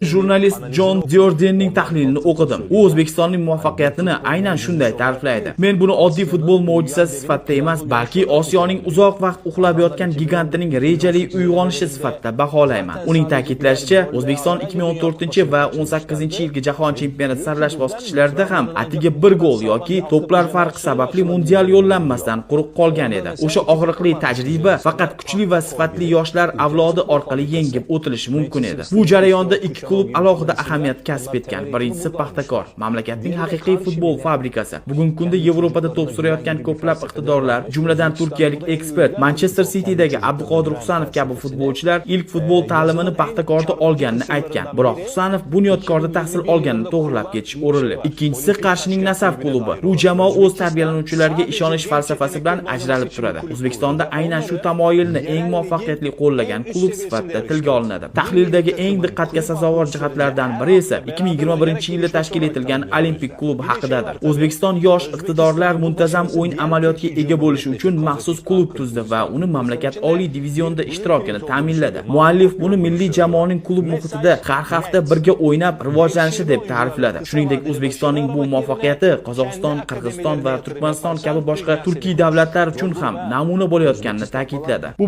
Jurnalist Jon Diordenning tahlilini o'qidim. U O'zbekistonning muvaffaqiyatini aynan shunday ta'riflaydi: "Men buni oddiy futbol mo'jizasi sifatida emas, balki Osiyoning uzoq vaqt uxlab yotgan gigantining rejali uyg'onishi sifatida baholayman." Uning ta'kidlashicha, O'zbekiston 2014 va 18-yilgi Jahon chempionati saralash bosqichlarida ham atigi bir gol yoki to'plar farqi sababli mundial yo'llanmasidan quruq qolgan edi. O'sha og'riqli tajriba faqat kuchli va sifatli yoshlar avlodi orqali yengib o'tilishi mumkin edi. Bu jarayonda ikki klub alohida ahamiyat kasb etgan. Birinchisi Paxtakor, mamlakatning haqiqiy futbol fabrikasi. Bugungi kunda Yevropada to'p surayotgan ko'plab iqtidorlar, jumladan turkiyalik ekspert, Manchester City'dagi Abduqodir Husanov kabi futbolchilar ilk futbol ta'limini Paxtakorda olganini aytgan. Biroq Husanov Bunyodkorda tahsil olganini to'g'rilab ketish o'rinli. Ikkinchisi Qarshining Nasaf klubi. Bu jamoa o'z tarbiyalanuvchilariga ishonish falsafasi bilan ajralib turadi. O'zbekistonda aynan shu tamoyilni eng muvaffaqiyatli qo'llagan klub sifatida tilga olinadi. Tahlildagi eng diqqatga sazovor jihatlardan biri esa 2021-yilda tashkil etilgan Olimpik klubi haqidadir. O'zbekiston yosh iqtidorlar muntazam o'yin amaliyotiga ega bo'lishi uchun maxsus klub tuzdi va uni mamlakat oliy divizionda ishtirokini ta'minladi. Muallif buni milliy jamoaning klub muhitida har hafta birga o'ynab rivojlanishi deb ta'rifladi. Shuningdek, O'zbekistonning bu muvaffaqiyati Qozog'iston, Qirg'iziston va Turkmaniston kabi boshqa turkiy davlatlar uchun ham namuna bo'layotganini ta'kidladi. Bu